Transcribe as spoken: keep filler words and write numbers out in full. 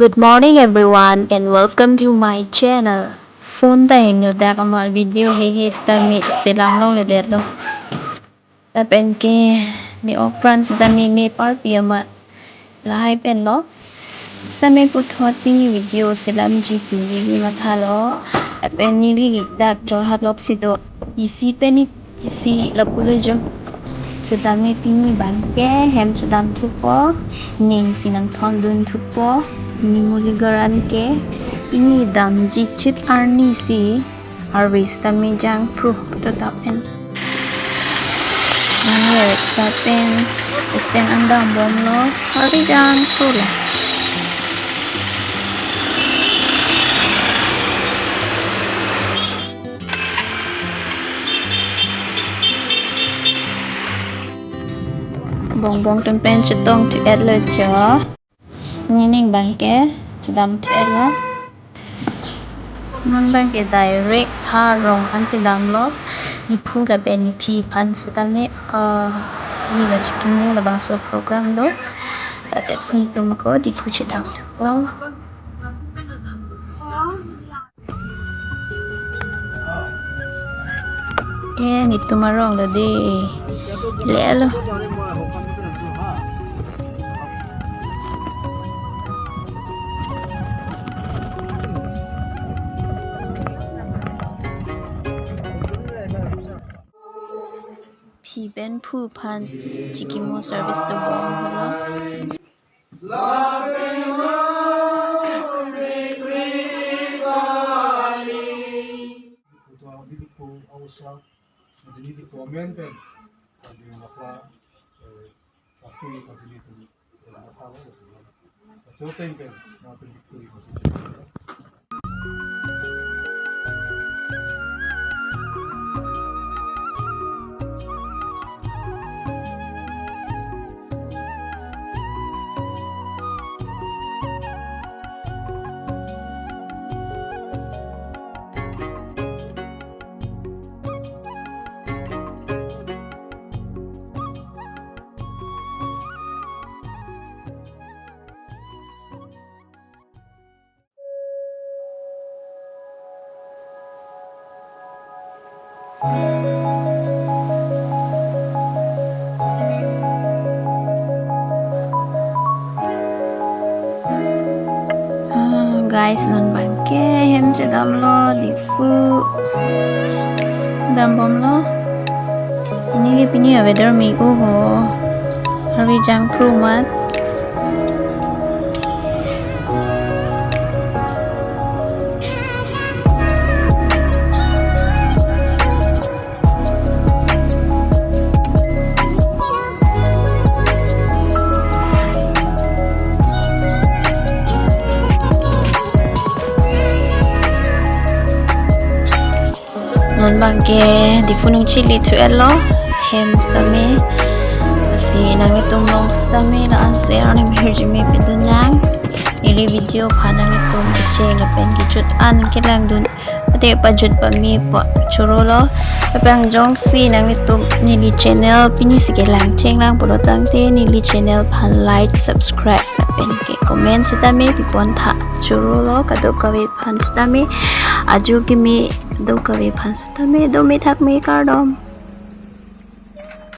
Good morning everyone and welcome to my channel. Phone ta hingno dak ama video hehe sitame selam longledetlo. Lapen ke ne-ok apran sitame me parpi ama lahai pen lo. Sitame puthot pini video selamji pu neli mathalo. Lapen neli dak Jorhat lok si do. Isi pen isi lapulo jo. Sitame pini abang ke hem chedamthupo, ning si nangthondun thupo, pini muligaran ke, pini damji chit arni si, harvest sitame jangphru to tap en. Nang e-rickshaw pen stand an dambomlo, harvest jangphru lo. Bongbong atum pen chetongthu-etlo jo. Nening abang ke chedamthu-etlo. Non abang ke direct ha rong an chedamlo. Diphu lapen Nephi aphan sitame, ah, neli la chikimung labangso program do. Lapen si netum ako Diphu chedamthulo. Eh, netum arong lo de. Lelo. Phi pen phu aphan chikimo service dobom holo. Ah, guys, non abang ke hem chedamlo, Diphu dambomlo. Pini ke pini a-weather me, oho. Harvest jangphru amat. Non abang ke Diphu nung chili thu-etlo, hem sitame. Si nanglitum along sitame la-an share ne hirjume pedun nang. Neli video aphan nanglitum kecheng lapen kejut an kelangdun, mate pajut pame po chorolo. Lapen jongsi nanglitum neli channel pini si kelang chenglang pulo tangte neli channel aphan like, subscribe lapen ke comment sitame pipon tha chorolo, kadokave aphan sitame, ajo kimi kadokave aphan sitame, dome thakme, kardom.